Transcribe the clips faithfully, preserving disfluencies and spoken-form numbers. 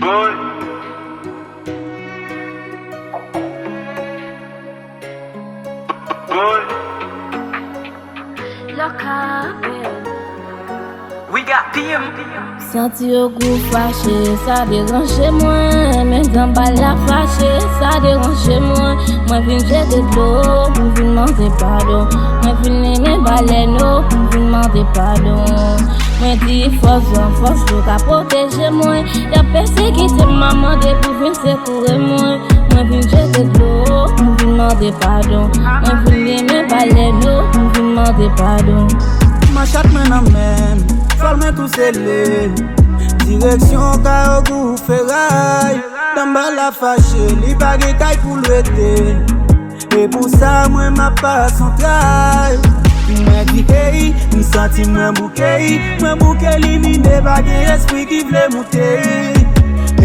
Boy. Boy. Santi yo gou fache, sa deranje mwen. Men dan bal la fache, sa deranje mwen. Mwen vin jete dlo pou m vin mande padon. Mwen vin limen balèn yo pou m vin mande padon. Mwen di fòs zòn, fòs dlo ka pwoteje mwen. Y ap pèsekite m, m ap mande pou vin sekoure mwen. Mwen vin jete dlo pou m vin mande padon. Mwen vin limen balèn yo pou m vin mande padon. Manchat mwen nan men m, fal mwen tou sele. Direksyon Kayogou Feray. Dan bal la fache, li pa gen kay pou l rete. E pou sa mwen m ap pase yon tray. Mwen di hey, m santi mwen bouke. Mwen bouke, limine, pa gen espri ki vle moute.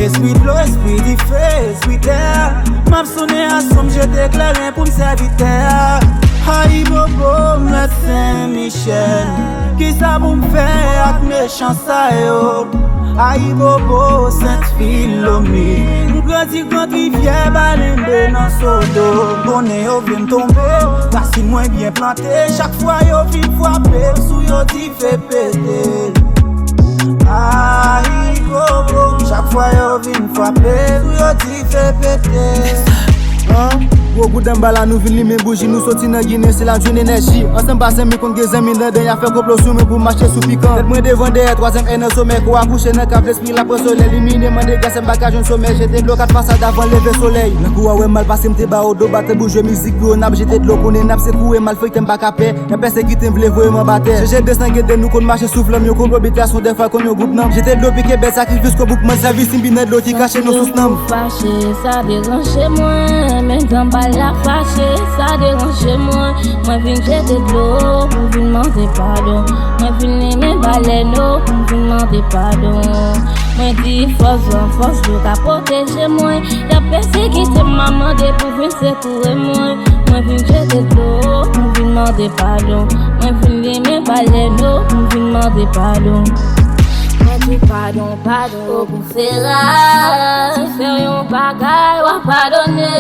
Espri dlo, espri dife, espri tè. M ap sonnen a son, m jete kleren pou m sèvi tè. Ayibobo, mèt Sen Michèl. Kisa pou m fè ak mechan sa yo? Ayibobo, Sent Filomèn. M grandi Grand Rivyè, Balenbe nan Sodo. M konnen yo vle m tonbe. Rasin mwen byen plante. Chak fwa yo vin frape m, sou yo dife pete. Ayibobo, chak fwa yo vin frape m, sou yo dife pete. Gwo goud anba la, nou vin limen bouji, nou soti nan Ginen, se la n jwenn enèji. Ansanm pa zanmi, konn gen zanmi nan dèyè, fè konplo sou mwen pou mache sou pikan. Tèt mwen devan dèyè, twazyèm èy nan somèy, kò a kouche nan kav, lespri la pran solèy. Limine mande gras, m pa ka jwenn somèy, jete dlo kat fasad avan leve solèy. Nan kou a wè m mal pase, m te ba yo do, bat tanbou, jwe mizik pou yo, n ap jete dlo, konnen n ap sekouwe, malfektè m pa ka pè. Y ap pèsekite m, vle voye m anba tè. Cheche desann, gede nou konn mache sou flanm, yon konplo bitasyon, dèfwa konn yon gwoup nanm. Jete dlo, pike bèt, sakrifis, konboukman, sèvis, m bine dlo ki kache nan sous nanm. Fache, sa deranje mwen. Men dan bal la fache, sa deranje mwen. Mwen vin jete dlo pou m vin mande padon. Mwen vin limen balèn yo pou m vin mande padon. Mwen di fòs zòn, fòs dlo ka pwoteje mwen. Y ap pèsekite m, m ap mande pou vin sekoure mwen. Mwen vin jete dlo pou m vin mande padon. Mwen vin limen balèn yo pou m vin mande padon. Mwen di padon, padon, Ogou Feray. Si fè yon bagay, w a padone.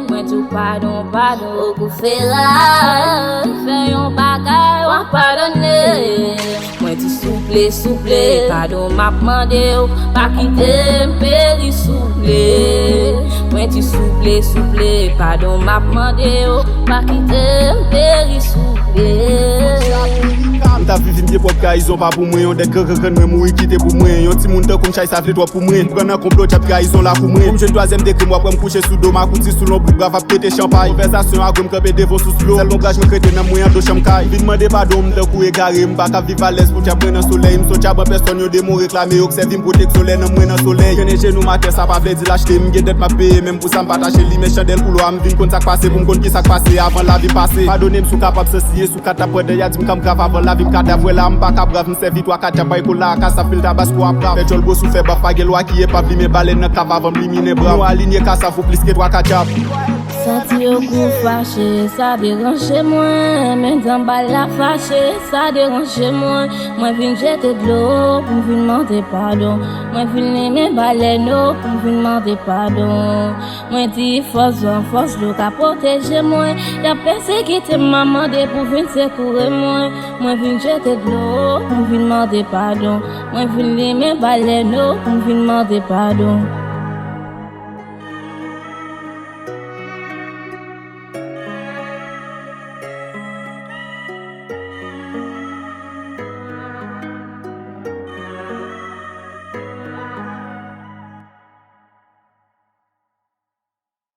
Mwen di w padon, padon, Ogou Feray. Si fè yon bagay, w a padone. Mwen di souple, souple, padon m ap mande w. Pa kite m peri, souple. Mwen di souple, souple, padon m ap mande w. Pa kite m peri, souple. M t ap viv vin gen pwòp kay, izon pa pou mwen. Yon dèk gran gran grann mwen mouri kite pou mwen. Yon timoun tankou m chay sa vle twòp pou mwen. M pran nan konplo, dyab trayizon la pou mwen. Pou m jwenn twazyèm degre, m w ap wè m kouche sou do m, akouti sou lonbrik, brav ap pete chanpay. Konvèsasyon a gwo, m kanpe devan sous dlo. Sèl lonbraj mwen k rete nan mwen an do chanm kay. Vin mande padon, m tankou egare, m pa ka viv alèz pou dyab mwen nan solèy. M se yon dyab an pèsòn, yon demon reklame yo k sèvi m pwoteksyon lè nanm mwen nan solèy. Trennen jenou m atè, sa pa vle di l achte. M gen dèt m ap peye, menm pou sa m pa tache. Limen chandèl koulwa, m vin konn sa k pase, pou m konn kisa k pase avan lavi m pase. Padone m si w kapab, sansiye sou katap pandan y a di m kanm grav avan lavi m kadav. Wè la, m pa ka brav, m sèvi twa kat dyab bay kola ak asap pil tabasko ap brav. Fè djòl bwè sou fè baf, pa gen lwa ki epab, limen balèn nan kav avan m liminen brav. Nou alinye kasav pou plis ke twa kat dyab. Santi yo gou fache, sa deranje mwen. Men dan bal la fache, sa deranje mwen. Mwen vin jete dlo pou m vin mande padon. Mwen vin limen balèn yo pou m vin mande padon. Mwen di fòs zòn, fòs dlo ka pwoteje mwen. Y ap pèsekite m, m ap mande pou vin sekoure mwen. Mwen vin jete dlo pou m vin mande padon. Mwen vin limen balèn yo pou m vin mande padon.